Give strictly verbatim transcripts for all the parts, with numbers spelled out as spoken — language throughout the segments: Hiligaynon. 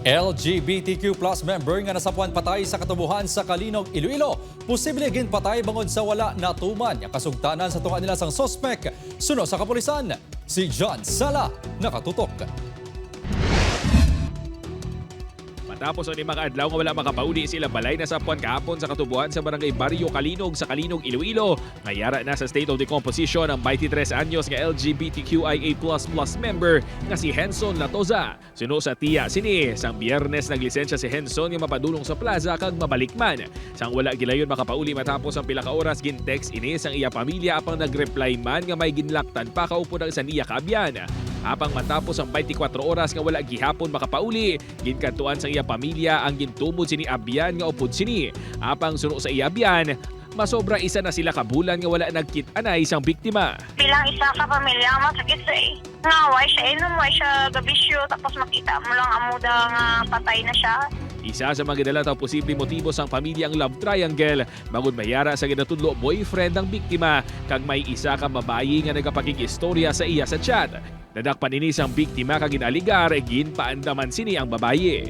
L G B T Q plus member nga nasapuan patay sa katubohan sa Calinog, Iloilo, posible ginpatay bangod sa wala natuman nga kasugtanan sa tunga nila sang suspek. Suno sa kapulisan, si John Sala nakatutok. Matapos ang lima ka adlaw nga wala makapauli sa ila balay, nasapuan kahapon sa katubohan sa Barangay Barrio Calinog sa Calinog, Iloilo, nga yara na sa state of decomposition ang twenty-three anyos nga L G B T Q I A plus plus member nga si Henson Latoza. Suno sa tiya sini, sang Biyernes naglisensya si Henson nga mapadulong sa plaza kag mabalik man. Sang wala gilayon makapauli matapos ang pila ka oras, gin-text ini sang iya pamilya, apang nag-reply man nga may ginlaktan pa kaupod ang sa niya kaabyan. Apang matapos ang twenty-four oras nga wala gihapon makapauli, ginkadtuan sang iya pamilya ang gintumod sini abyan nga upod sini. Apang suno sa iya abyan, masobra isa na sila ka bulan nga wala nagkit-anay sang biktima. Bilang isa ka pamilya, masakit sa eh. Nga, way siya inom, way siya gabisyo, tapos makita mo lang amo da nga patay na siya. Isa sa mga gidala sang posibleng motibo sang pamilya ang love triangle, bangod may ara sa ginatudlo boyfriend ang biktima, kag may isa ka babayi nga nagapakig-istorya sa iya sa chat. Nadakpan ini sang biktima kag gin-alegar ginpaandaman sini ang babayi.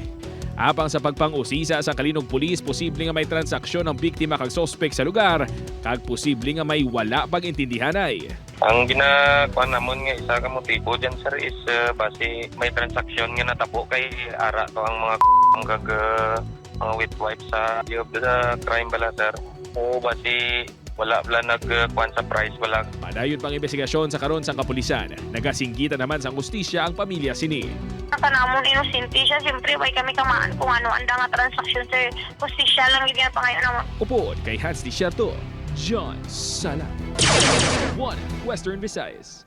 Apang sa pagpang-usisa sa Calinog Police, posible nga may transaksyon ang biktima kag suspek sa lugar, kag posible nga may wala pag-intindihanay. Ang ginakuan namon nga isa ka motibo dyan, sir, is, uh, basi may transaksyon nga natabo kay ara to ang mga kag, uh, mga wit wipe sa, sa crime bala, sir. Oo, basi wala bala nag, uh, kuan sa price bala. Padayon pang imbestigasyon sa karon sang kapulisan. Nagasinggitan naman sang hustisya ang pamilya sini. Ang kanamon, inosente siya. Siyempre, way kami kamaan kung ano anda nga transaksyon, sir. Hustisya lang gid nga pangayo namon. Upod kay Hans Desierto, John Sala, One Western Visayas.